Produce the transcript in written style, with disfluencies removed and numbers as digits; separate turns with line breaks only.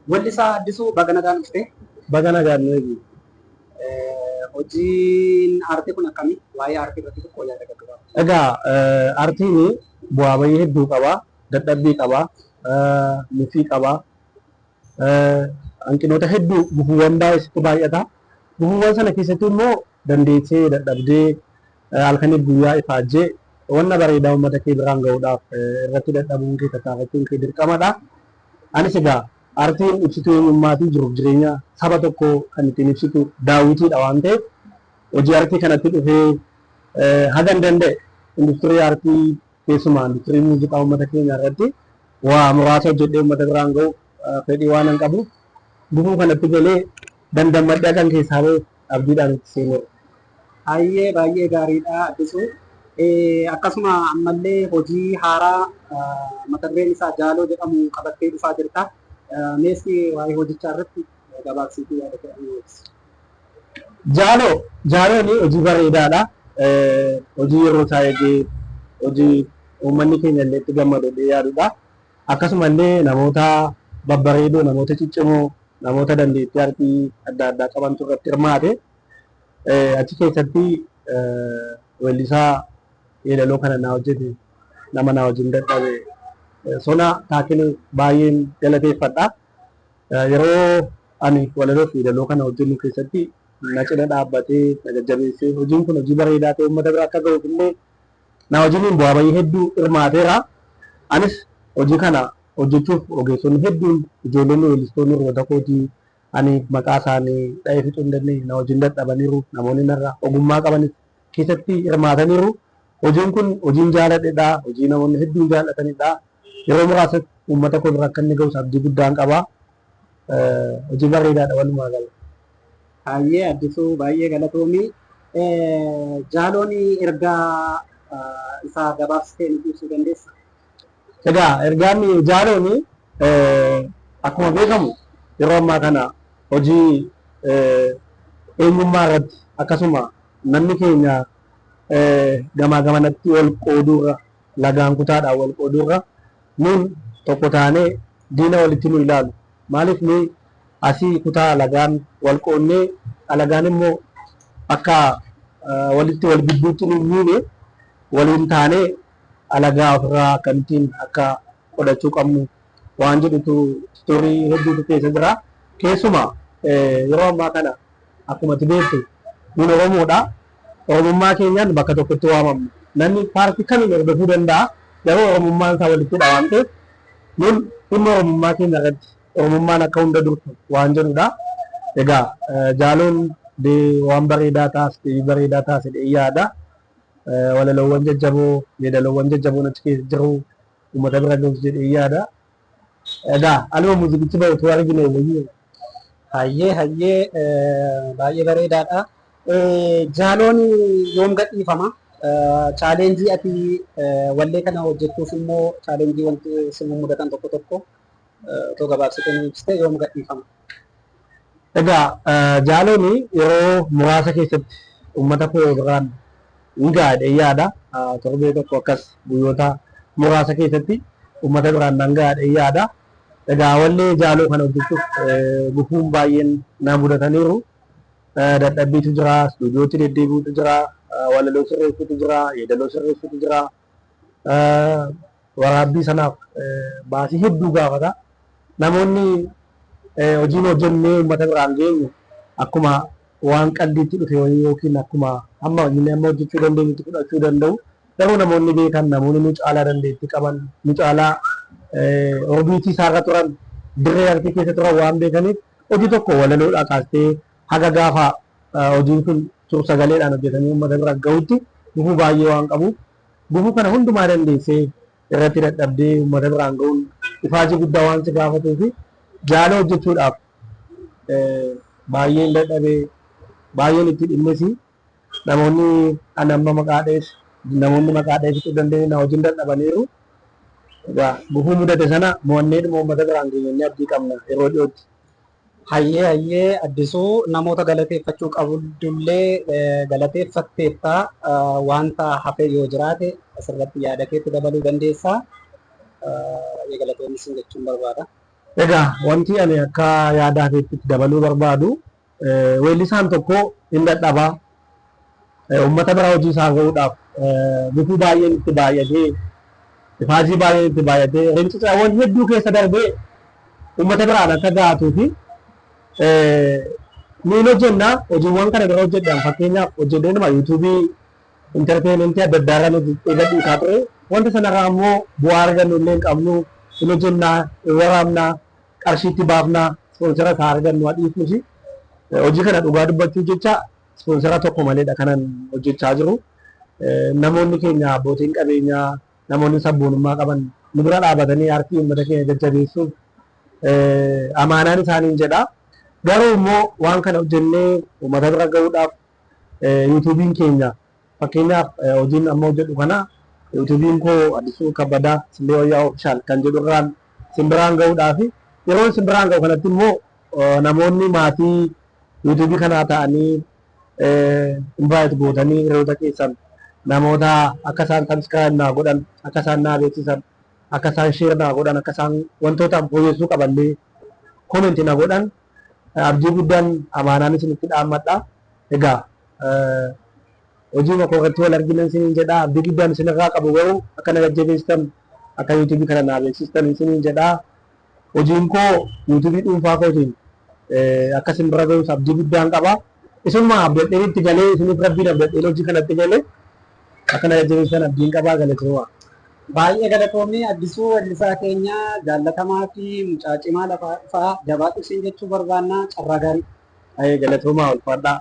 Weellisaa Addisuu, baga nagaan dhufte.
Baga nagaan nu eegi.
Hojiin aartii kun akkamii? Waa'ee aartii irratti tokko yaada gaggabaabaa.
Egaa aartiin bu'aa bayii hedduu qaba. Dadhabbii qaba. Mufii qaba. Hanqinoota hedduu, gufuuwwan baay'eetu baay'ata. Gufuuwwan sana keessatti immoo dandeessee dadhabdee halkaniif guyyaa ifaajjee wanna bareedaa uummata kee biraan gahuudhaaf irratti dadhabuun kee, tattaafachuun kee dirqamadha. Anis egaa aartiin ibsituu eenyummaatii jiruuf jireenya saba tokkoo kan ittiin ibsitu daawwitiidha waan ta'eef, hojii aartii kanatti dhufee hagan danda'e industirii aartii, keessumaa industirii muuziqaa uummata keenya irratti waa muraasa hojjedhee uummata biraan gahuuf fedhii waan hin qabuuf, gufuu kanatti galee dandammadhee kan keessaa bahu abdiidhaan itti seeneera.
Baay'ee baay'ee gaariidha, Addisuu. Akkasuma ammallee hojii haaraa mata dureen isaa Jaaloo jedhamu qabattee dhufaa jirta. Meessi waa'ee hojichaa irratti gabaabsiitii yaada jedhamu ibsi.
Jaaloo, Jaaloon hojii bareedaadha. Hojii yeroo isaa eegee, hojii uummanni keenya illee itti gammadu jedhee yaadudha. Akkasuma illee namoota babbareedoo, namoota ciccimoo, namoota dandeettii aartii adda addaa qabantu irratti hirmaate. Achi keessatti weellisaa yeedaloo kana naa hojjete, nama naa wajjin dadhabe, Sona Taakilee baay'een galateeffadha. Yeroo ani walaloo fi yeedaloo kana hojjennu keessatti na cina dhaabbatee na jajjabeessee, hojiin kun hojii bareedaa ta'e uummata bira akka gahuuf illee na wajjiniin bu'aa bayii hedduu hirmaateera. Anis hojii kana hojjechuuf ogeessonni hedduun, ijoollonni weellistoonni hiriyoota kootii ani maqaa isaanii dha'ee fixuu hin dandeenye, na wajjin dadhabaniiru. Namoonni narra ogummaa qabanis keessatti hirmaataniiru. Hojiin kun hojiin jaaladhedha. Hojii namoonni hedduun jaallatanidha. Yeroo muraasatti uummata koo bira akka inni ga'us abdii guddaan qaba. Hojii bareedaadha walumaa gala.
Baay'ee Addisuu, baay'ee galatoomii. Jaaloon ergaa isaa gabaabsitee nutti ibsuu dandeessa?
Egaa ergaan Jaaloon, akkuma beekamu yeroo ammaa kana hojii eenyummaa irratti, akkasuma namni keenya gamaa gamanatti wal qooduurra, lagaan kutaadhaan wal qooduurra, nuun tokko taanee diina walitti nu ilaalu. Maaliif nuyi asii kutaa lagaan wal qoonnee, alagaan immoo akka walitti wal gidduutti nu miine, waliin taanee alagaa ofirraa akkamittiin akka qolachuu qabnu waan jedhutu story hedduutu keessa jira. Keessumaa yeroo ammaa kana akkuma ati beektu nun Oromoodha. Oromummaa keenyaan bakka tokkotti waamamna. Namni paartii kamiin hordofuu danda'a. Garuu Oromummaan isaa walittidha waan ta'eef, nun dhimma Oromummaa keenya irratti Oromummaan akka hunda dursu waan jedhudha. Egaa Jaaloon waan bareedaa taasise, deebii bareedaa taasise yaada. Walaloowwan jajjaboo, yeedaloowwan jajjaboon achi keessa jiru uummata bira ga'us jedhee yaada. Egaa aluma muuziqichi ba'u utuu argine wayyuu.
Hayyee hayyee, baay'ee bareedaadha. Jaaloon yoom gadhiifama? Challenge ati wallee kana hojjechuuf immoo challenge wanti si mudatan tokko tokko otoo gabaabsitee nu ibsite, yoom gadhiifama?
Egaa Jaaloon yeroo muraasa keessatti uummata koo biraan ni ga'a jedhee yaada. Torbee tokko akkas, guyyoota muraasa keessatti uummata biraan nan ga'a jedhee yaada. Egaa wallee Jaaloo kana hojjechuuf gufuun baay'een na mudataniiru. Dadhabbiitu jira, istuudiyootti deddeebi'uutu jira, walaloo sirreessuutu jira, yeedaloo sirreessuutu jira. Waraabbii sanaaf baasii hedduu gaafata. Namoonni hojiin hojjennee uummata biraan geenyu akkuma waan qaldiitti dhufe wayii yookiin akkuma amma inni amma hojjechuu dandeenyutti fudhachuu danda'u. Garuu namoonni beekan, namoonni nu caalaa dandeettii qaban, nu caalaa orbiitii isaarra turan, dirree aartii keessa turan waan beekaniif, hojii tokko walaloodhaa kaastee haga gaafa hojiin sun suur-sagaleedhaan hojjetamee uummata bira gahutti gufuu baay'ee waan qabuuf, gufuu kana hundumaa dandeessee irratti dadhabdee uummata biraan gahuun ifaajii guddaa waan si gaafatuu fi Jaaloo hojjechuudhaaf baay'een dadhabee, baay'een itti dhimmesi. Namoonni ani amma maqaa dhees, namoonni maqaa dheessisuu dandeenye na wajjin dadhabaniiru. Egaa gufuu mudate sana mo'anneedhuma uummata biraan geenyee abdii qabna yeroo dhiyootti.
Hayyee hayyee, Addisuu, namoota galateeffachuu qabdullee galateeffatteetta, wanta hafe yoo jiraate asirratti yaada keetti dabaluu dandeessa. Baay'ee galatoomi jechuun barbaada.
Egaa wanti ani akka yaadaa keetti dabaluu barbaadu, weellisaan tokko hin dadhabaa, uummata bira hojii isaa gahuudhaaf gufuu baay'een itti baay'atee, ifaajii baay'een itti baay'atee, rincicaawwan hedduu keessa darbee uummata biraan akka ga'atuu fi niin hojjenna. Hojiiwwan kana bira hojjedhan, fakkeenyaaf hojjedheenuma yuutuubii entertainmentii adda addaa irra gadhiisaa ture. Wanta sanarraa immoo bu'aa argannu illee hin qabnu. Hin hojjennaa, hin waraabnaa, qarshiitti baafnaa, sponsora isaa argannu dhiifnusi. Hojii kana dhugaa dubbachuu jecha sponsora tokko maleedha kanan hojjechaa jiru. Namoonni keenya, abbootiin qabeenyaa, namoonni sabboonummaa qaban nu bira dhaabatanii aartii uummata keenya jajjabeessuuf amaanaan isaaniin jedha. Garuu immoo waan kana hojjennee uummata bira gahuudhaaf yuutuubiin keenya, fakkeenyaaf hojiin amma hojjedhu kana, yuutuubiin koo Addisuu Kabbadaa Simbee Wayyaa Official kan jedhu irraan simbiraan gahuudhaaf, yeroon simbiraan gahu kanatti immoo namoonni maatii yuutuubii kanaa ta'anii invite gootanii hiriyoota keessan namoota akka isaan subscribe naa godhan, akka isaan naa beeksisan, akka isaan share naa godhan, akka isaan wantoota fooyyessuu qaballee comment na godhan abdii guddaan amaanaan isinitti dhaammadha. Egaa hojii makoo irratti wal arginan isiniin jedha. Abdii guddaan isinirraa qabu garuu akka na jajjabeessitan, akka yuutuubii kana naa beeksistan isiniin jedha. Hojiin koo yuutuubii dhuunfaa kootiin akka isin bira ga'us abdii guddaan qaba. Isinuma abdadheen itti galee, isiniif rabbiin abdadheen hojii kanatti galee, akka na jajjabeessitan abdiin qabaa. Galatoomaa.
Baay'ee galatoomii, Addisuu, weellisaa keenya jaallatamaa fi mucaa cimaa lafaa dhufaa. Jabaadhu siin jechuu barbaannaa, carraa gaarii.
Baay'ee galatoomaa, ulfaadhaa.